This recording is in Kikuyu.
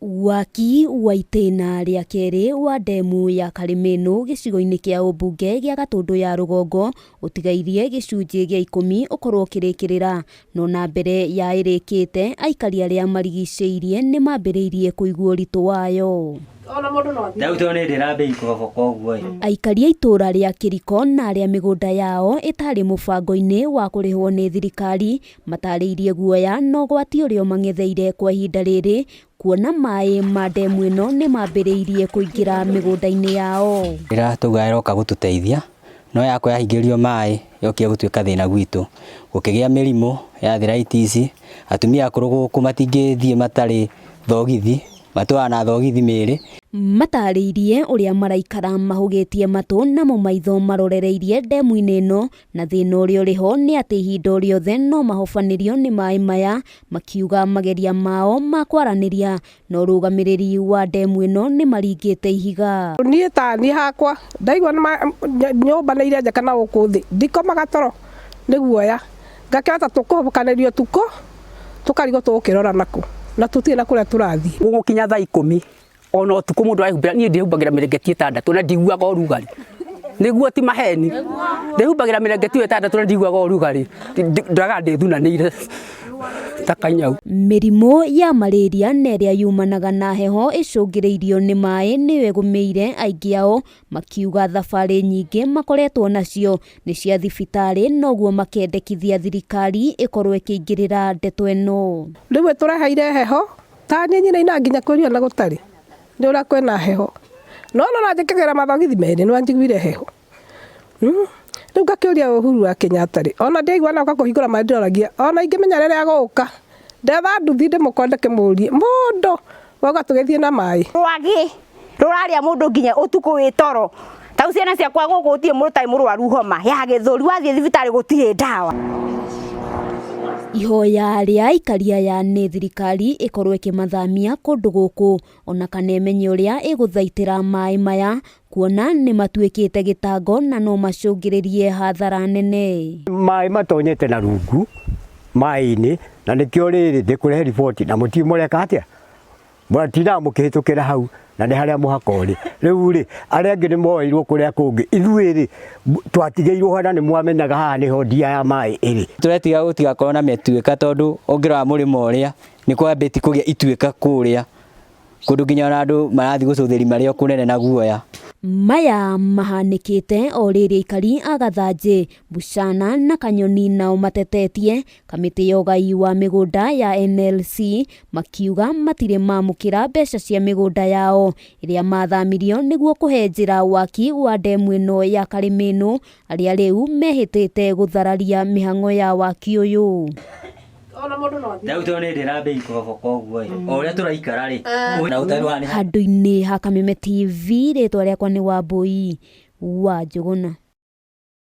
Waki wa itĩna rĩa kerĩ wa ndemu ya Karĩmĩnũ gĩcigo-inĩ kĩa ũmbunge gĩa Gatũndũ ya rũgongo ũtigairie gĩcunjĩ gĩa ikũmi ũkorwo ũkĩrĩkĩrĩra, no na mbere ya ĩrĩkĩte aikari arĩa marigicĩirie nĩ mambĩrĩirie kũigua ũritũ wayo. Rĩu tondũ nĩ ndĩrambĩrĩria kũgoboka ũguo ĩ. Aikari a itũũra rĩa Kĩriko na arĩa mĩgũnda yao ĩtarĩ mũbango-inĩ wa kũrĩhwo nĩ thirikari matarĩirie guoya na ũgwati ũrĩa ũmang'etheire kwa ihinda rĩrĩ kuona maĩ ma ndemu ĩno nĩ mambĩrĩirie kũingĩra mĩgũnda-inĩ yao. Ĩra tauga ĩroka gũtũteithia no yakwa yahingĩrio maĩ yokire gũtuĩka thĩna gwitũ. Gũkĩgĩa mĩrimũ ya arthritis, atumia akũrũ gũkũ matingĩthiĩ matarĩ thogithi, matũraga na thogithi mĩĩrĩ. Matarĩirie ũrĩa maraikara mahũgĩtie matũ namo maitho marorereirie ndemu-inĩ ĩno na thĩna ũrĩa ũrĩ ho nĩ atĩ ihinda o rĩothe no mahobanĩrio nĩ maĩ maya, makiuga mageria mao ma kwaranĩria na ũrũgamĩrĩri wa ndemu ĩno nĩ maringĩte ihiga. Niĩ ta niĩ hakwa ndaigua nyũmba nĩ irenjeka na gũkũ thĩ ndikomaga toro nĩ guoya, ngakĩona ta tũkũhobokanĩrio ũtukũ tũkarigwo tũgũkĩrora nakũ na tũtirĩ na kũrĩa tũrathiĩ. Gũgũkinya thaa ikũmi ona ũtukũ mũndũ arehumbĩra, niĩ ndĩhumbagĩra mĩrĩngĩti ĩtandatũ na ndiguaga ũrugarĩ, nĩguo ti maheni, ndĩhumbagĩra mĩrĩngĩti ĩyo ĩtandatũ na ndiguaga ũrugarĩ, ndoraga ndĩthunanĩire ta kanyau. Mĩrimũ ya malaria na ĩrĩa yumanaga na heho ĩcũngĩrĩirio nĩ maĩ nĩyo ĩgũmĩire aingĩ ao, makiuga thabarĩ nyingĩ makoretwo nacio nĩ cia thibitarĩ noguo makendekithia thirikari ĩkorwo ĩkĩingĩrĩra ndeto ĩno. Rĩu ĩtũreheire heho ta niĩ nyinaina nginya kwĩrua na gũtarĩ nĩ ũrĩa kwĩna heho no no njĩkagĩra mathogithi merĩ nĩ wanjiguire heho. Rĩu ngakĩũria Uhuru wa Kenyatta rĩ, ona ndiaigua na oka kũhingũra maĩ ndĩroragia, ona ingĩmenya rĩrĩa agũka, ndetha nduthi ndĩmũkore ndĩkĩmũrie, mũndũ wauga tũgĩthiĩ na maĩ. Rwagĩ rũrarĩa mũndũ nginya ũtukũ wĩ toro. Tau ciana ciakwa gũkũ gũtirĩ mũndũ ũtarĩ mũrwaru homa ya gĩthũri, wathiĩ thibitarĩ gũtirĩ ndawa. Ihoya rĩa aikari aya nĩ thirikari ĩkorwo ĩkĩmathamia kũndũ gũkũ ona kana ĩmenye ũrĩa ĩgũthaitĩra maĩ maya kuona nĩ matuĩkĩte gĩtango na no macũngĩrĩrie hathara nene. Maĩ matonyete na rungu maĩ-inĩ na nĩkĩo rĩrĩ ndĩkũrehe riboti na mũtirĩ mũreka atĩa, mũratindaga mũkĩhĩtũkĩra hau na nĩ harĩa mũhaka ũrĩ. Rĩu rĩ arĩa angĩ nĩ moeirwo kũrĩa kũngĩ, ithuĩ rĩ twatigĩirwo hau na nĩ mwamenyaga haha nĩho ndia ya maĩ ĩrĩ. Tũretiga gũtigakorwo na mĩtuĩka tondũ ũngĩrora mũrĩmo ũrĩa nĩ kwambĩtie kũgĩa ituĩka kũrĩa kũndũ nginya ona andũ marathiĩ gũcũthĩrĩria marĩ o kũnene na guoya. Maya mahanĩkĩte o rĩrĩ aikari a Gathanjĩ, Buchana na Kanyoni nao matetetie kamĩtĩ ya ũgai wa mĩgũnda ya NLC makiuga matirĩ mamũkĩra mbeca cia mĩgũnda yao ĩrĩa mathamirio nĩguo kũhe njĩra waki wa ndemu ĩno ya Karĩmĩnũ arĩa rĩu mehĩtĩte gũthararia mĩhang'o ya waki ũyũ. Rĩu tondũ nĩ ndĩrambĩrĩria kũgoboka ũguo ĩ, o ũrĩa tũraikara rĩ, na ũtarĩ wa Handũ-inĩ ha Kameme TV, rĩtwa rĩakwa nĩ Wambũi wa Njũgũna.